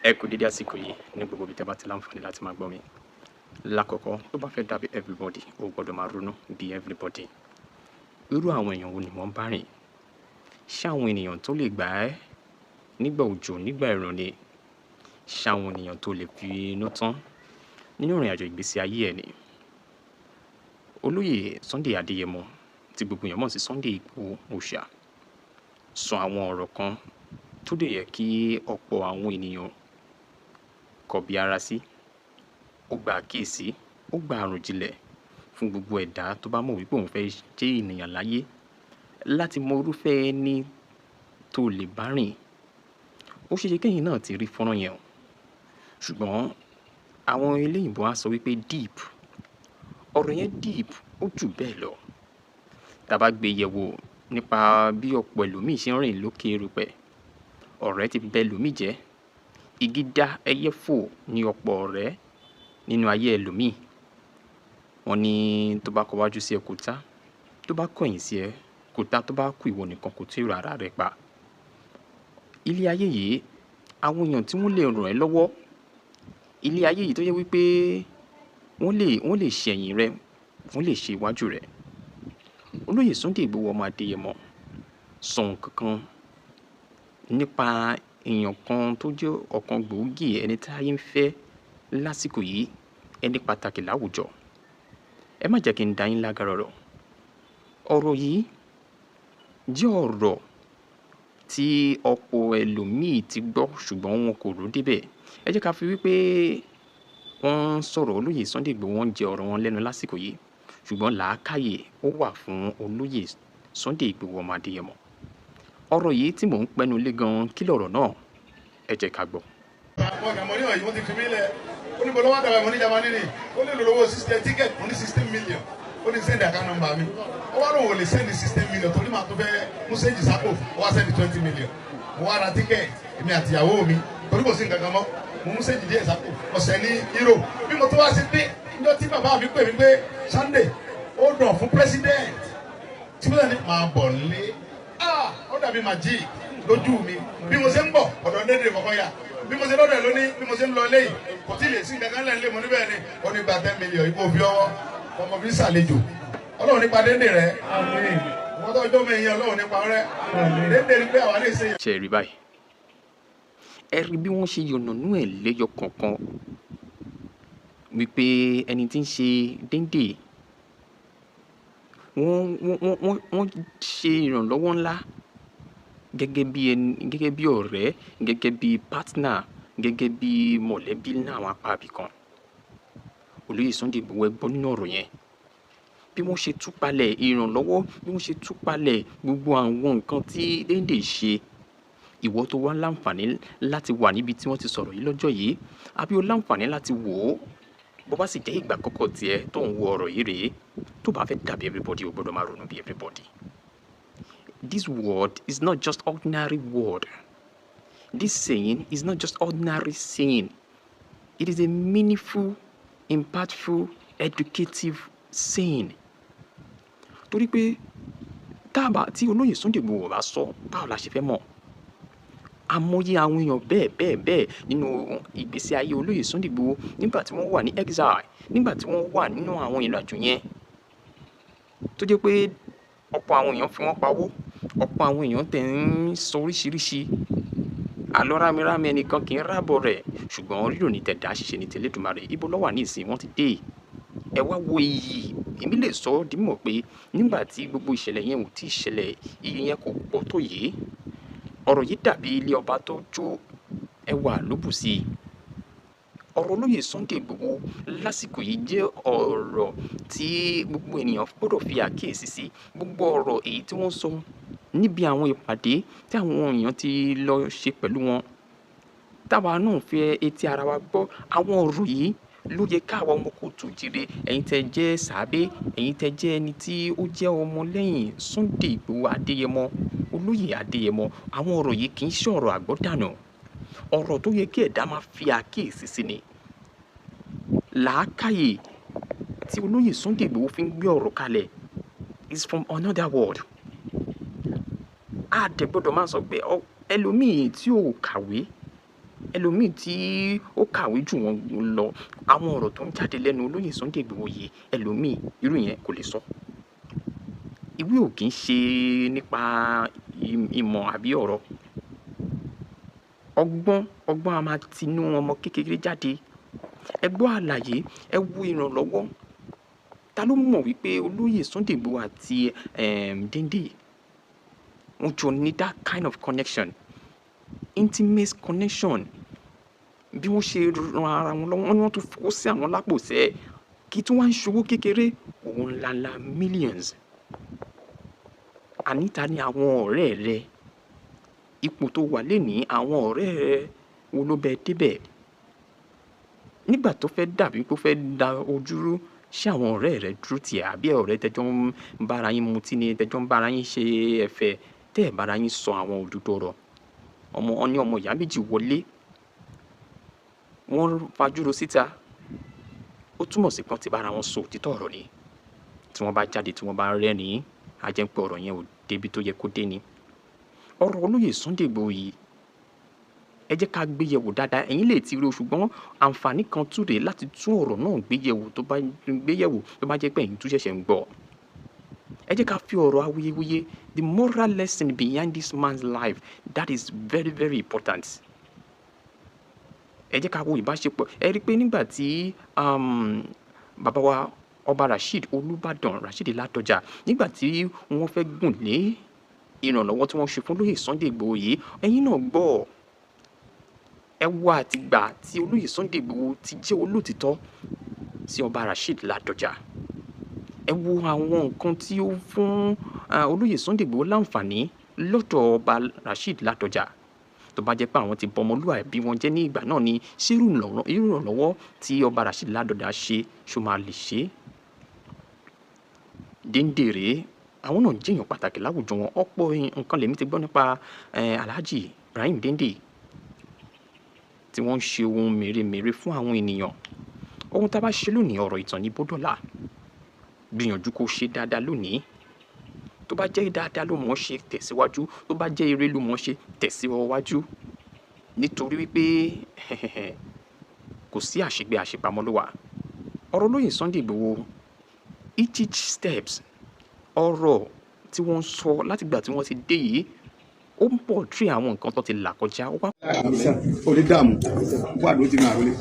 Ẹ kú dédé àsìkò yìí ní gbogbo ibi tí a bá ti láǹfààní láti máa gbọ́ mi. Lákọ̀ọ́kọ́, tó bá fẹ́ dàbí everybody, o gbọ́dọ̀ máa ronú bí everybody. Irú àwọn èèyàn wo ni wọ́n bá rìn? Ṣé àwọn ènìyàn tó lè gbà ẹ́ nígbà òjò, nígbà ẹ̀rùn ni? Ṣé àwọn ènìyàn tó lè fi inú tán nínú ìrìnàjò ìgbésí ayé ẹ ni? Olóyè Sunday Adéyẹmọ tí gbogbo èèyàn mọ̀ sí Sunday Igboho Òòṣà sọ àwọn ọ̀rọ̀ kan tó dẹ̀ yẹ kí ọ̀pọ̀ àwọn ènìyàn kọbi ara sí. Ó gba àkíyèsí, ó gba àròjinlẹ̀ fún gbogbo ẹ̀dá tó bá mọ̀ wípé òun fẹ́ jẹ́ ènìyàn láyé láti mọ irúfẹ́ ẹni tó lè bá rìn. Ó ṣe é ṣe kẹ́yìn náà ti rí fọ́nrán yẹn o. Ṣùgbọ́n àwọn eléyìnbó á sọ wípé deep. Ọ̀rọ̀ yẹn deep, ó jù bẹ́ẹ̀ lọ. Tí a bá gbé yẹ̀wò nípa bí ọ̀pọ̀ ẹlòmíì ṣe ń rìn lókè erùpẹ̀, ọ̀rẹ́ ti bẹ ẹlòmíì jẹ́. Igi dá ẹyẹ fò ní ọ̀pọ̀ ọ̀rẹ́ nínú ayé ẹlòmíì. Wọ́n ní tó bá kọwájú sí ẹ kò tá, tó bá kọ̀yìn sí ẹ kò tá, tó bá kú ìwọ nìkan kò tí ì rà ara rẹ pa. Ilé ayé yìí, àwọn èèyàn tí wọ́n lè ràn ẹ́ lọ́wọ́. Ilé ayé yìí tó jẹ́ wípé wọ́n lè ṣe ẹ̀yìn rẹ, wọ́n lè ṣe iwájú rẹ. Olóyè Sunday Igboho ọmọ Adéyẹmọ sọ nǹkan kan nípa èèyàn kan tó jẹ́ ọ̀kan gbòógì ẹni tí ayé ń fẹ́ lásìkò yìí, ẹni pàtàkì láwùjọ. Ẹ má jẹ́ kí n dá yín lágara ọ̀rọ̀. Ọ̀rọ̀ yìí jẹ́ ọ̀rọ̀ tí ọ̀pọ̀ ẹlòmíì ti gbọ́ ṣùgbọ́n wọn kò rò débẹ̀. Ẹ jẹ́ ká fi wípé wọ́n ń sọ̀rọ̀ olóyè Sunday Igboho, wọ́n ń jẹ ọ̀rọ̀ wọn lẹ́nu lásìkò yìí, ṣùgbọ́n làákàyè ó wà fún olóyè Sunday Igboho ọmọ Adéyẹmọ. Ọ̀rọ̀ yìí tí mò ń pẹnu lé gan, kí lọ̀rọ̀ náà? Ẹ jẹ́ ká gbọ́. Àwọn ọ̀gá mọ̀ ní ọ̀yìn wọ́n ti fi mí lẹ̀. Ó ní bọ́lọ́wọ́ dàbẹ̀ mọ́ ní Jamani ni. Ó ní lówó 60 ticket, mo ní 16 million. Ó ní send account number mi. Ó wá lóun ò lè send 16 million torí màá tó fẹ́ mú change sápò. Ó wá send 20 million. Mo wá ra ticket, èmi àti ìyàwó mi, torí kò sí nǹkan kan mọ́. Mo mú change díẹ̀ sápò. Ọ̀sẹ̀ ní euro. Bí mo tó wá sí dé, níjọ́ tí bàbá mi pè mí pé Sunday ó dàn fún president. Tí mo ní máa bọ̀ nílé. Ah! Ó dàbí magic lójú mi. Bí mo ṣe ń bọ̀, ọ̀dọ̀ dédé kọ̀kọ́ yà. Bí mo ṣe lọ́dọ̀ ẹ̀ lónìí, bí mo ṣe ń lọ léyìí, kò tí ì lè sí nǹkan kan lẹ́nu lé mo níbẹ̀ ni. Ó ní gba 10 million ipò fi ọwọ́ ọmọ fi ṣàlejò. Ọlọ́run nípa dédé rẹ̀. Wọ́n tó ọjọ́ mi yẹn, Ọlọ́run nípa rẹ̀. Dédé ni pé àwa lè ṣe. Ṣe rí báyìí? Ẹ rí bí wọ́n ṣe yànnàná ẹ̀ lẹ́yọ kọ̀ọ̀kan wípé ẹni tí ń ṣe Déndé, wọ́n ṣe ìrànlọ́wọ́ ńlá gẹ́gẹ́ bí ẹni, gẹ́gẹ́ bí ọ̀rẹ́, gẹ́gẹ́ bí partner, gẹ́gẹ́ bí mọ̀lẹ́bí ní àwọn apá ibì kan. Olóyè Sunday Igboho, ẹ gbọ́ nínú ọ̀rọ̀ yẹn bí wọ́n ṣe tú palẹ̀ ìrànlọ́wọ́, bí wọ́n ṣe tú palẹ̀ gbogbo àwọn nǹkan tí Déndé ṣe. Ìwọ tó wá láǹfààní láti wà níbi tí wọ́n ti sọ̀rọ̀ yìí lọ́jọ́ yìí, àbí o láǹfààní láti wò ó, bó bá sì jẹ́ ìgbà àkọ́kọ́ tiẹ̀ tó ń wo ọ̀rọ̀ yìí rèé, tó bá fẹ́ dàbí everybody, o gbọ́dọ̀ máa ronú bí everybody. This word is not just ordinary word. This saying is not just ordinary saying. It is a meaningful, impactful, educative saying, torí pé táàbà tí olóyè Sunday Igboho bá sọ, báwo la ṣe fẹ́ mọ̀? Àmọye àwọn èèyàn bẹ́ẹ̀ bẹ́ẹ̀ bẹ́ẹ̀ nínú ìgbésí ayé olóyè Sunday Igboho nígbà tí wọ́n wà ní exile, nígbà tí wọ́n wà nínú àwọn ìrìnàjò yẹn, tó jẹ́ pé ọ̀pọ̀ àwọn èèyàn fi wọ́n pawó, ọ̀pọ̀ àwọn èèyàn tẹ̀ ń sọ oríṣiríṣi àlọ́ rámirámi, ẹnìkan kì í rábọ̀ rẹ̀, ṣùgbọ́n rírò ní tẹ̀dá, ṣiṣẹ́ ní tẹ̀lẹ́dùmarè. Ibo ló wà ní ìsìn wọ́n ti dé? Ẹ wá wo iyì. Èmi lè sọ ọ́ di mímọ̀ pé nígbà tí gbogbo ìṣẹ̀lẹ̀ yẹn ò tí ì ṣẹlẹ̀, iyì yẹn kò pọ̀ tó yìí. Ọ̀rọ̀ yìí dàbí ilé ọba tó jó, ẹwà ló bù sí i. Ọ̀rọ̀ olóyè Sunday Igboho lásìkò yìí jẹ́ ọ̀rọ̀ tí gbogbo ènìyàn gbọ́dọ̀ fi àkíyèsí sí. Gbogbo ọ̀rọ̀ èyí tí wọ́n sọ níbi àwọn ìpàdé tí àwọn èèyàn ti lọ ṣe pẹ̀lú wọn, táwa náà fi etí ara wa gbọ́ àwọn ọ̀rọ̀ yìí, ló yẹ káwa ọmọ kóòtù jíire, ẹ̀yin tẹ́ jẹ́ sàábé, ẹ̀yin tẹ́ jẹ́ ẹni tí ó jẹ́ ọmọ lẹ́yìn Sunday Igboho Adéyẹmọ, olóyè Adéyẹmọ. Àwọn ọ̀rọ̀ yìí kì í ṣe ọ̀rọ̀ àgbọ́dànù. Ọ̀rọ̀ tó yẹ kí ẹ̀dá máa fi àkíyèsí sí ni. Làákàyè tí olóyè Sunday Igboho fi ń gbé ọ̀rọ̀ kalẹ̀ is from another world. A dẹ̀ gbọ́dọ̀ máa sọ pé ẹlòmíì tí ò kàwé Ẹlòmíì tí ó kàwé jù wọ́n lọ, àwọn ọ̀rọ̀ tó ń jáde lẹ́nu olóyè Sunday Igboho yìí, ẹlòmíì irú yẹn kò lè sọ. Ìwé ò kì í ṣe nípa ìmọ̀ àbí ọ̀rọ̀. Ọgbọ́n, ọgbọ́n a máa tinú ọmọ kékeré jáde. Ẹ gbọ́ àlàyé, ẹ wo ìrànlọ́wọ́. Ta ló mọ̀ wípé olóyè Sunday Igboho àti Dende wọ́n jọ ní that kind of connection, intimate connection? Bí wọ́n ṣe ran ara wọn lọ́wọ́, wọ́n ní wọ́n tún fowó sí àwọn lápò sẹ́, kí tí wọ́n ń ṣòwò kékeré, owó ńláńlá, millions. Àní ta ni àwọn ọ̀rẹ́ rẹ? Ipò tó wà lénìí, àwọn ọ̀rẹ́ rẹ wo ló bẹ débẹ̀? Nígbà tó fẹ́ dàbí pé ó fẹ́ da ojú rú, ṣé àwọn ọ̀rẹ́ rẹ dúró tì ẹ́, àbí ọ̀rẹ́ tẹjọ́ ń bára yín mutí ni, tẹjọ́ ń bára yín ṣe ẹ̀fẹ̀, tẹ́ ẹ̀ bára yín sọ àwọn òdodo ọ̀rọ̀? Ọmọ ọ ní ọmọ ìyá méjì wọlé, wọ́n fajúro síta. Ó túmọ̀ sí pé wọ́n ti bára wọn sọ òtítọ́ ọ̀rọ̀ ni. Tí wọ́n bá jáde, tí wọ́n bá rẹ́rìn-ín, á jẹ́ pé ọ̀rọ̀ yẹn ò débi tó yẹ kó dé ni. Ọ̀rọ̀ olóyè Sunday Igboho yìí, ẹ jẹ́ ká gbé yẹ̀wò dáadáa. Ẹ̀yin lè ti rí o, ṣùgbọ́n àǹfààní kan tún rèé láti tún ọ̀rọ̀ náà gbé yẹ̀wò, tó bá gbé yẹ̀wò, tó bá jẹ́ pé ẹ̀yin tún ṣẹ̀ṣẹ̀ ń gbọ́. Ẹ jẹ́ ká fi ọ̀rọ̀ awuyewuye, the moral lesson behind this man's life, that is very, very important. Ẹ jẹ́ ká wo ìbáṣepọ̀. Ẹ rí i pé nígbà tí bàbá wa Ọba Rasheed Olúbàdàn Rasheed Ládọjà, nígbà tí wọ́n fẹ́ gùn lé ìrànlọ́wọ́ tí wọ́n ṣe fún olóyè Sunday Igboho yìí, ẹ̀yin náà gbọ́. Ẹ wo àtìgbà tí olóyè Sunday Igboho ti jẹ́ olótìtọ́ sí Ọba Rasheed Ládọjà. Ẹ wo àwọn nǹkan tí ó fún olóyè Sunday Igboho láǹfààní lọ́dọ̀ Ọba Rasheed Ládọjà. Tó bá jẹ́ pé àwọn ti bọmọlúwàbí wọn jẹ́ ní ìgbà náà ni, ṣé irú ìrànlọ́wọ́ tí Ọba Rasheed Ládọjà ṣe, ṣó máa lè ṣe é? Dende rèé, àwọn náà jẹ́yàn pàtàkì láwùjọ wọn. Ọ̀pọ̀ nǹkan lèmi ti gbọ́ nípa Alhaji Ibrahim Dende, tí wọ́n ń ṣe ohun mèremère fún àwọn ènìyàn. Ohun tá a bá ṣe lónìí, ọ̀rọ̀ ìtàn ní bódọ́là. Gbìyànjú kó ṣe dáadáa lónìí. Tó bá jẹ́ dáadáa ló mọ̀ ọ́ ṣe, tẹ̀síwájú. Tó bá jẹ́ eré ló mọ̀ ọ́ ṣe, tẹ̀síwájú, nítorí wípé kò sí àṣegbé, àṣepamọ́ ló wà. Ọ̀rọ̀ olóyè Sunday Igboho, each steps, ọ̀rọ̀ tí wọ́n ń sọ látìgbà tí wọ́n ti dé yìí, ó ń portray àwọn nǹkan tó ti là kọjá. Ó wá Onídààmú wà ló ti máa rọlé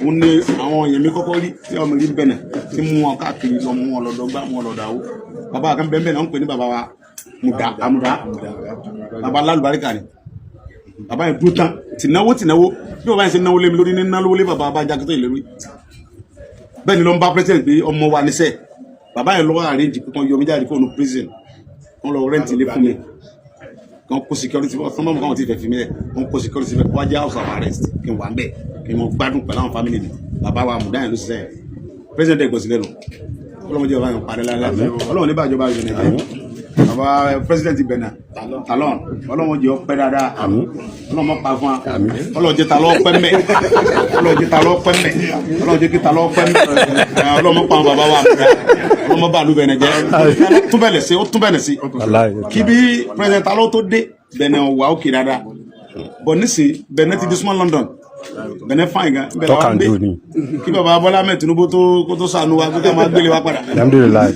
òun ní àwọn èèyàn mi kọ́kọ́ rí tí ọmọ rí bẹ̀nẹ̀ tí mú wọn káàkiri lọ, mú wọn lọ́dọ̀ gbá, mú wọn lọ́dọ̀ àwọ. Bàbá kan bẹ́ẹ̀ náà ń pè ní bàbá wa Mùdá Àmùdá, bàbá lálùbáríkà ni. Bàbá yẹn dúró tán, tìnáwó tìnáwó. Bí bàbá yẹn ṣe náwó lé mi lórí ní náwó lé bàbá Abájá tó yẹ lórí bẹ́ẹ̀ ni ló ń bá president pé ọmọ wa níṣẹ́. Bàbá yẹn lọ́wọ́ arrange pé kán yọ mí jáde kó nu prison, kán lọ rent ilé fún mi, kán kó security fún mọ́mọ́ káwọn ti fẹ́ fi mí lẹ̀, kán kó security fẹ́ wá jẹ́ house of arrest, kí n wà ń bẹ̀, kí n mọ gbádùn pẹ̀lú àwọn family mi. Bàbá wa Àmùdá yẹn ló ṣiṣẹ́ yẹn. President ẹ̀ gbọ̀sí lẹ́nu. Ọlọ́mọdé bàbá yẹn parẹ́ láyé. Ọlọ́run ní bàjọba yẹn nàìjíríà. Bàbá president Benin Talon, ọlọ́run jẹ́ ọpẹ́ dáadáa. Ọlọ́run mọ́ pa fún wa. Ọlọ́run jẹ́ Talon ọpẹ́ mẹ́. Ọlọ́run jẹ́ Talon ọpẹ́ mẹ́. Ọlọ́run jẹ́ kí Talon ọpẹ́ mẹ́. Ọlọ́run mọ́ pa àwọn bàbá wa. Ọlọ́run mọ́ bá àlú Benin jẹ́. Tún bẹ̀rẹ̀ sí, ó tún bẹ̀rẹ̀ sí kí bí president Talon tó dé, Benin wà ókè dáadáa. Bọ̀ nísìn, Benin ti di small London. Benin fine gan. Ibẹ̀ Talk làwọn and gbé. Do ni. Kí bàbá Bọ́lá Ahmed Tinubu tó kó tó ṣàánú wa, kó tó máa gbélé wa padà. Alhamdulillahi.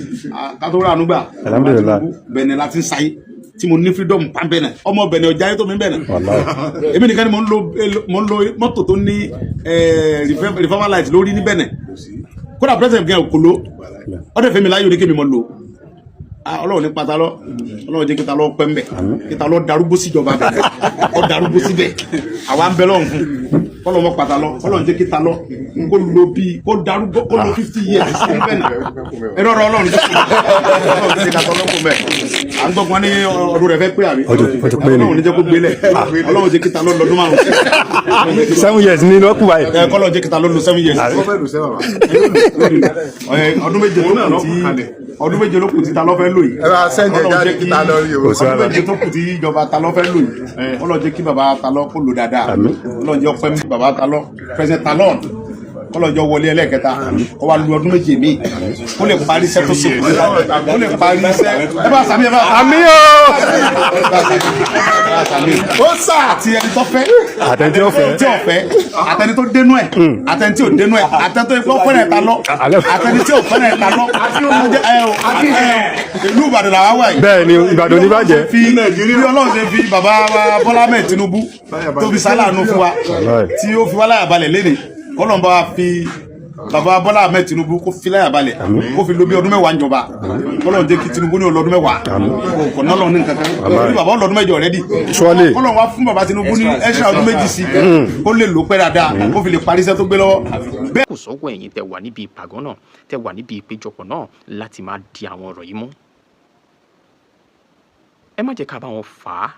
Ká tó rà ànúgbà. Alhamdulillah. Benin la ti ń sáyé tí mo ní freedom pan Benin. Ọmọ Benin ọjà yẹn tó mi Benin. Wallahi. Èmi nìkan ni mo ń lo mọ́tò tó ní reformer light lórí ní Benin. Kódà president gan kò lo ọdẹ fẹmi láyé oníkèmí mo lò. Ọlọ́run ní pata lọ. Ọlọ́run jẹ́ kíta lọ pẹ́ mbẹ́, kíta lọ darúgbó síjọba bẹ̀, ọ darúgbó síbẹ̀. Àwa ń bẹ lọ́run fún kọ́lọ́ mọ́ pata lọ. Ọlọ́run jẹ́ kíta lọ kó lo bíi kó darúgbó, kó lo 50 years sí Benin. Ẹ̀rọ ọ̀rọ̀ Ọlọ́run jẹ́ Ọlọ́run jẹ́ kíta lọ kó mbẹ́. À ń gbọ́gbọ́n ní ọdún rẹ̀ fẹ́ pé àbí? Ó ti pé ni. Ọlọ́run ní jẹ́ kó gbélẹ̀. Ọlọ́run jẹ́ kíta lọ lọ́dún 5. 7 years ní lọ́kù báyìí. Ẹ kọ́lọ́ jẹ́ kíta lọ lo 7 years. Ẹ, ọdún 7 ló kù tí ta ló fẹ́ lò yìí. Ẹ bá send ẹ̀ Ọlọ́run jáde jẹ́ kí ta lọ rí o. Kò sí ọdún wàhálà. 7 tó kù tí ìjọba ta ló fẹ́ lò yìí, Ọlọ́run jẹ́ kí bàbá ta lọ kó lò dáadáa. Àmín. Ọlọ́run jẹ́ ọpẹ́ mi bàbá ta lọ, President Talon. Kọ́lọ́njọ́ wọlé ẹlẹ́ẹ̀kẹta, kó wá lu ọdún 2 míì, kó lè parí iṣẹ́ tó ṣe, kó lè parí iṣẹ́. Ẹ bá sàmì, ẹ bá Àmín o. Ó sà àti ẹni tó fẹ́, Àtẹni tí ó fẹ́. tí ò fẹ́, àtẹni tó dénú ẹ̀, àtẹni tí ò dénú ẹ̀, àtẹni tó ipò fẹ́rẹ̀ ta lọ, àtẹni tí ò fẹ́rẹ̀ ta lọ. Ẹ o, ìlú Ìbàdàn làwa wà yìí. Bẹ́ẹ̀ ni, Ìbàdàn ò ní bàjẹ́. Fi bí Ọlọ́run ṣe fi bàbá wa Bọ́lá Ahmed Tinubu tó fi sálàánú fún wa, tí ó fi wá láyà balẹ̀ lénìí, kọ́lọ́n bá wa fi bàbá Bọ́lá Ahmed Tinubu kó fi láyà balẹ̀, kó fi lo bí ọdún 10 níjọba. Kọ́lọ́n jẹ́ kí Tinubu ní ọlọ́dún 10, kò ná lọ́run ní nǹkan kan torí bàbá ọlọ́dún 8 already. Surely. Kọ́lọ́n wá fún bàbá Tinubu ní extra ọdún 2 sí, kó lè lò pẹ́ dáadáa, kó fi lè parí iṣẹ́ tó gbé lọ́wọ́ bẹ́ẹ̀. Kò sọ́wọ́ ẹ̀yin tẹ wà níbi ìpàgọ́ náà, tẹ wà níbi ìpéjọpọ̀ náà, láti máa di àwọn ọ̀rọ̀ yìí mú. Ẹ má jẹ́ ká bá wọn fà á.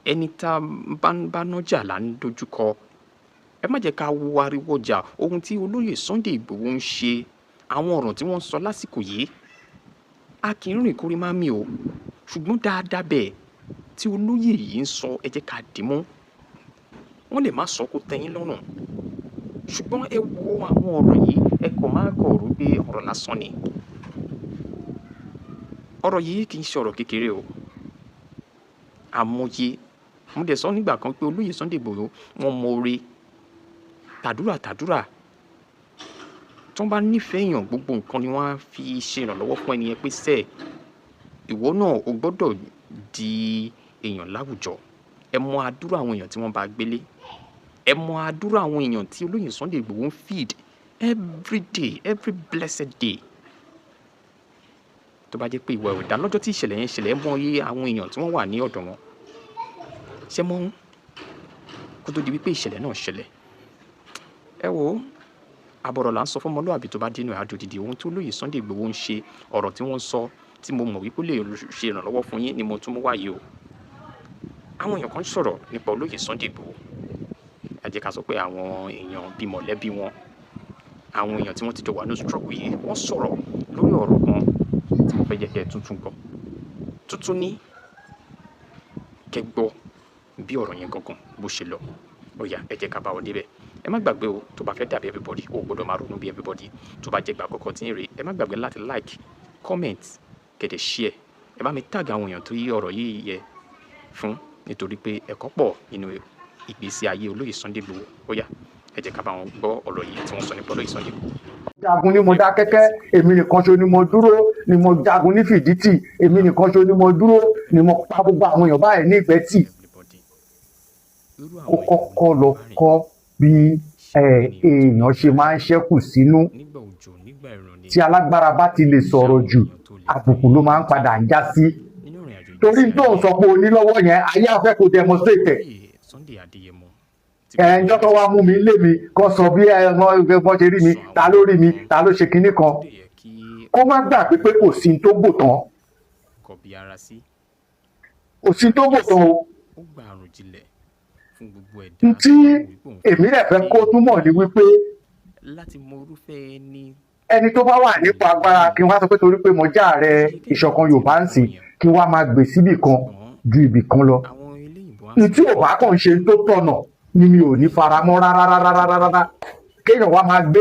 Ẹni tá a bá ń bá nájà là ń dojúkọ. Ẹ má jẹ́ ká wo ariwo ọjà. Ohun tí olóyè Sunday Ìgbòho ń ṣe, àwọn ọ̀rọ̀ tí wọ́n ń sọ lásìkò yìí, a kì í rìn kórí má mi o, ṣùgbọ́n dáadáa bẹ́ẹ̀ tí olóyè yìí ń sọ, ẹ jẹ́ ká dì mú. Wọ́n lè má sọ kó tẹ́ yín lọ́rùn, ṣùgbọ́n ẹ wo àwọn ọ̀rọ̀ yìí, ẹ kàn máa kọ̀ rò pé ọ̀rọ̀ lásán ni. Ọ̀rọ̀ yìí kì í ṣe ọ̀rọ̀ kékeré o. Àmọye mo dẹ̀ sọ nígbà kan pé olóyè Sunday Igboho, wọ́n mọ oore tàdúrà tàdúrà. Tí wọ́n bá nífẹ̀ẹ́ èèyàn, gbogbo nǹkan ni wọ́n á fi ṣe ìrànlọ́wọ́ fún ẹni yẹn pé sẹ́ẹ̀ ìwọ náà o gbọ́dọ̀ di èèyàn láwùjọ. Ẹ mọ àdúrà àwọn èèyàn tí wọ́n bá gbélé, ẹ mọ àdúrà àwọn èèyàn tí olóyè Sunday Igboho ń feed every day, every blessed day. Tó bá jẹ́ pé ìwà ẹ̀dá lọ́jọ́ tí ìṣẹ̀lẹ̀ yẹn ṣẹlẹ̀, ẹ mọ iye àwọn èèyàn tí wọ́n wà ní ọ̀dọ̀ wọn. Ṣé mọ́ kó tó di wípé ìṣẹ̀lẹ̀ náà ṣẹlẹ̀? Ẹ wo, àbọ̀rọ̀ là ń sọ fún ọmọlúwàbí, tó bá dénú ẹ̀ àdòdìdì. Ohun tí olóyè Sunday Igboho ń ṣe, ọ̀rọ̀ tí wọ́n ń sọ, tí mo mọ̀ wípé ó lè ṣe ìrànlọ́wọ́ fún yín ni mo tún mú wáyé o. Àwọn èèyàn kan sọ̀rọ̀ nípa olóyè Sunday Igboho. Ẹ jẹ́ ká sọ pé àwọn èèyàn bíi mọ̀lẹ́bí wọn, àwọn èèyàn tí wọ́n ti jọ wà ní struggle yìí, wọ́n sọ̀rọ̀ lórí ọ̀rọ̀ kan tí mo fẹ́ jẹ́ kẹ́ ẹ tuntun gbọ́. Tuntun ní kẹ́ gbọ́ bí ọ̀rọ̀ yẹn gangan bó ṣe lọ. Ó yá, ẹ jẹ́ ká bá wọn débẹ̀. Ẹ má gbàgbé o, tó bá fẹ́ dàbí everybody, o gbọ́dọ̀ máa ronú bí everybody. Tó bá jẹ́ ìgbà àkọ́kọ́ tí ń rè, ẹ má gbàgbé láti like, comment, kẹ́ dẹ̀ share. Ẹ bá mi tag àwọn èèyàn tó yí ọ̀rọ̀ yìí yẹ fún, nítorí pé ẹ̀kọ́ pọ̀ nínú ìgbésí ayé olóyè Sunday Igboho. Ó yá, ẹ jẹ́ ká bá wọn gbọ́ ọ̀rọ̀ yìí tí wọ́n sọ nípa olóyè Sunday Igboho. Jagun ní mo dá kẹ́kẹ́, èmi nìkan ṣo ni mo dúró, ni mo jagun ní Fìdítì, èmi nìkan ṣo ni mo dúró, ni mo pa gbogbo àwọn èèyàn báyìí ní Ìgbẹ́tì. Everybody. Irú Ó àwọn èèyàn kọ́kọ́ wo lọ ni wọ́n kọ́ bí èèyàn ṣe máa ń ṣẹ́kù sínú. Nígbà òjò, nígbà ẹ̀rùn ni Tí alágbára bá ti lè sọ̀rọ̀ jù, àbùkù ló máa ń padà ń já sí, nínú ìrìn àjò torí ìgbésí tó ń ayé sọ pé o ní lọ́wọ́ yẹn, ayé á fẹ́ kó demonstrate ẹ̀. Olóyè Sunday Adéyẹmọ tí Ẹ̀ẹ́njọ́ tó wá mú mi lé mi kó sọ bí ẹ wọ́n ṣe rí mi, ta ló rí mi, ta ló ṣe kinní kan. tó yẹ kí Kó má gbàgbé pé kò sí tó bò tán. Kọbi ara sí. Kò sí tó bò tán o. Ó gba àròjinlẹ̀ fún gbogbo ẹ̀dá N tí tó bá wò wípé òun èmi rẹ̀ fẹ́ kó túmọ̀ ní wípé láti mọ irúfẹ́ ẹni ẹni tó bá wà nípò agbára, kí n wá sọ pé torí pé mo já ààrẹ Ìṣọ̀kan Yorùbá ń sìn, kí n wá máa gbè síbì kan ju ibì kan lọ, àwọn eléyìnbó á n tí ò bá kàn ṣe tó tọ̀nà ni mi ò ní faramọ́ rárá rárá rárá rárá. Kéèyàn wá máa gbé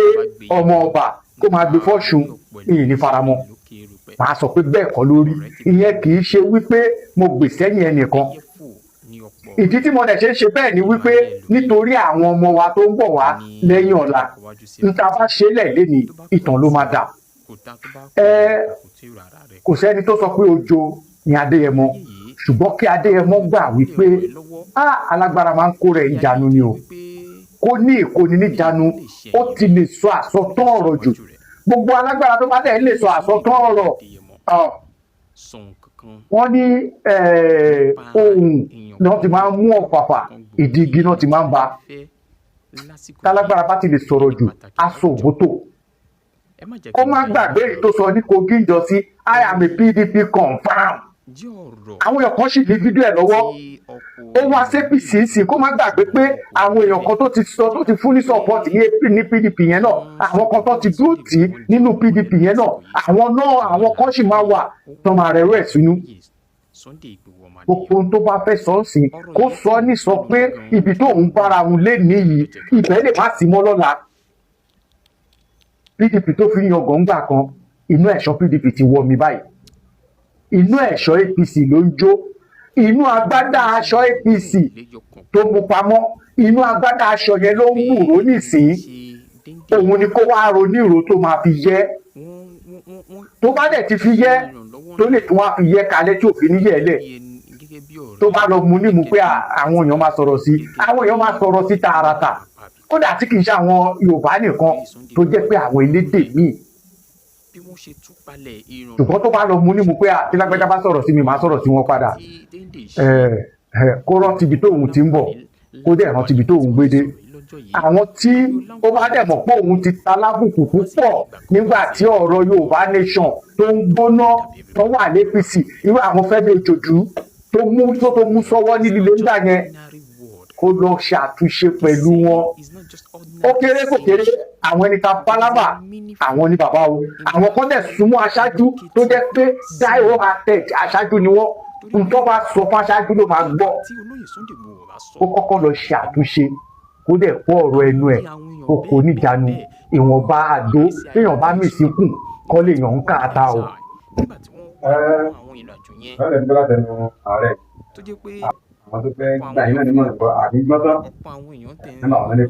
ọmọ ọba, kó máa gbé fọ́ṣun, ìyìn ní faramọ́. Lókè erùpẹ̀. Màá sọ pé bẹ́ẹ̀ kọ́ lórí. Ìyẹn kì í ṣe wípé mo gbè sẹ́yìn ẹnìkan. Ẹyẹ fò ní ọ̀pọ̀ Ìdí tí mo dẹ̀ ṣe ń ṣe bẹ́ẹ̀ ni wípé nítorí àwọn ọmọ wa tó ń bọ̀ wá lẹ́yìn ọ̀la, n ta bá ṣe lẹ̀ léni, ìtàn ló máa dà. Kò dá tó bá Ẹ kò tí ì rárá rẹ̀. Kò sẹ́ni tó sọ pé ojo ni Adéyẹmọ, ṣùgbọ́n kí Adéyẹmọ gbà wípé á alágbára máa ń kó rẹ̀ ìjánu ni o. Kó ní ìkóni níjánu, ó ti lè sọ àsọtán ọ̀rọ̀ jù. Gbogbo alágbára tó bá dẹ̀ lè sọ àsọtán ọ̀rọ̀ ọ̀, Sọ nǹkan kan wọ́n ní ohun náà ti máa ń mú ọ̀pàpà, ìdí igi náà ti máa ń ba. Fẹ́ lásìkò Tálágbára bá ti lè sọ̀rọ̀ jù, aṣọ òbótò. Ẹ má jẹ́ Kó kí n má bá yín gbàgbé èyí tó sọ ní Kogi ń jọ sí, "I am a PDP confam." Jẹ́ ọ̀rọ̀ Àwọn èèyàn kan sì ní fídíò ẹ̀ lọ́wọ́. tí ọ̀pọ̀ Ó wá sí APC sí. Kó má gbàgbé pé àwọn èèyàn kan tó ti sọ, tó ti fún ní support ní AP, ní PDP yẹn náà, àwọn kan tó ti dúró tì í nínú PDP yẹn náà, àwọn náà, àwọn kan sì máa wà tó máa rẹ̀rọ ẹ̀ sínú. Sunday Igboho ọmọ Gbogbo ohun tó bá fẹ́ sọ ọ́ sí, kó sọ ní sọ pé ibi tó ń bára òun lé níyì, ibẹ̀ lè má sí mọ́ lọ́la. PDP tó fi ń yangàn ńgbà kan, inú ẹ̀ṣọ́ PDP ti wọ mi báyìí, inú ẹ̀ṣọ́ APC ló ń jó, inú agbádá aṣọ APC tó mú pamọ́, inú agbádá aṣọ yẹn ló ń wúrò nísìnyí. Òun ni kó wáá ro nírò tó máa fi yẹ. Tó bá dẹ̀ ti fi yẹ, tó lè tún wá fi yẹ kalẹ̀ tí òfin níyẹ̀ lẹ̀, tó bá lọ mu nímú pé àwọn èèyàn máa sọ̀rọ̀ sí, àwọn èèyàn máa sọ̀rọ̀ sí tààràtà, kódà tí kì í ṣe àwọn Yorùbá nìkan, tó jẹ́ pé àwọn elédè míì. Ṣùgbọ́n tó bá lọ mu nímú pé tí lágbájá bá sọ̀rọ̀ sí mi, màá sọ̀rọ̀ sí wọn padà, kó rántí ibi tóun ti ń bọ̀, kó dẹ̀ rántí ibi tóun gbé dé. Àwọn tí ó bá dẹ̀ mọ̀ pé òun ti ta lábùkù púpọ̀ nígbà tí ọ̀rọ̀ Yorùbá nation tó ń gbóná, tó wà l'APC, irú àwọn Fẹ́mi Òjòdú tó mú sọ́wọ́ ní líle ńgbà yẹn, kó lọ ṣàtúnṣe pẹ̀lú wọn. Ó kéré kò kéré, àwọn ẹni ta pálábà, àwọn ní bàbá o. Àwọn kan dẹ̀ súnmọ́ aṣáájú tó jẹ́ pé die hard aṣáájú ni wọ́n. Nǹkan bá sọ fún aṣáájú ló máa gbọ́. Ó kọ́kọ́ lọ ṣe àtúnṣe, kó dẹ̀ kó ọ̀rọ̀ ẹnu ẹ̀ kó kó níjànú. Ìwọ̀nba àdó téèyàn bá mì síkùn kọ́ lè yàn ń káàtà o. Ẹ lè gbọ́ látẹnu ààrẹ, àwọn tó fẹ́ gbà yín náà ní mọ̀ràn àbí gbọ́tán nínú àwọn ilé.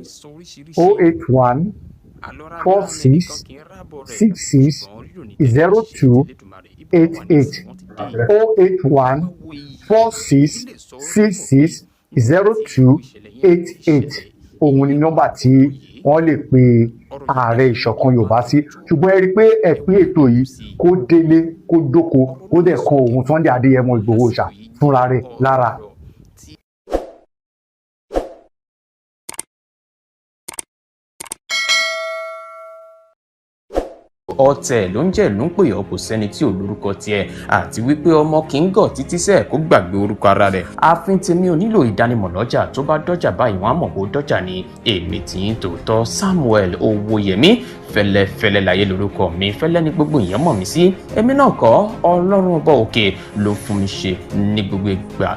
08146660288, 08146660288. Òun ni nọ́mbà tí wọ́n lè pe ààrẹ Ìṣọ̀kan Yorùbá sí. Ṣùgbọ́n ẹ rí i pé ẹ pín ètò yìí kó délé, kó dóko, kó dẹ̀ kan òun Sunday Adéyẹmọ Ìgbòho ṣá fúnra rẹ̀ lára. Ọ̀tẹ̀ ló ń jẹ́ ló ń pè ọ́, kò sẹ́ni tí ò lórúkọ tiẹ̀, àti wípé ọmọ kì í gọ̀ títí sẹ́ẹ̀ kó gbàgbé orúkọ ara rẹ̀. Ààfin tèmi ò nílò ìdánimọ̀ lọ́jà, tó bá dọ́jà báyìí wọ́n á mọ̀ bó dọ́jà ni. Èmi tì í tòótọ́, Samuel Owóyẹmí fẹlẹ́fẹlẹ́ láyé lórúkọ mi, fẹlẹ́ ní gbogbo èèyàn mọ̀ mí sí. Èmi náà kọ́, Ọlọ́run ọba òkè ló fún mi ṣe ní gbogbo ìgbà.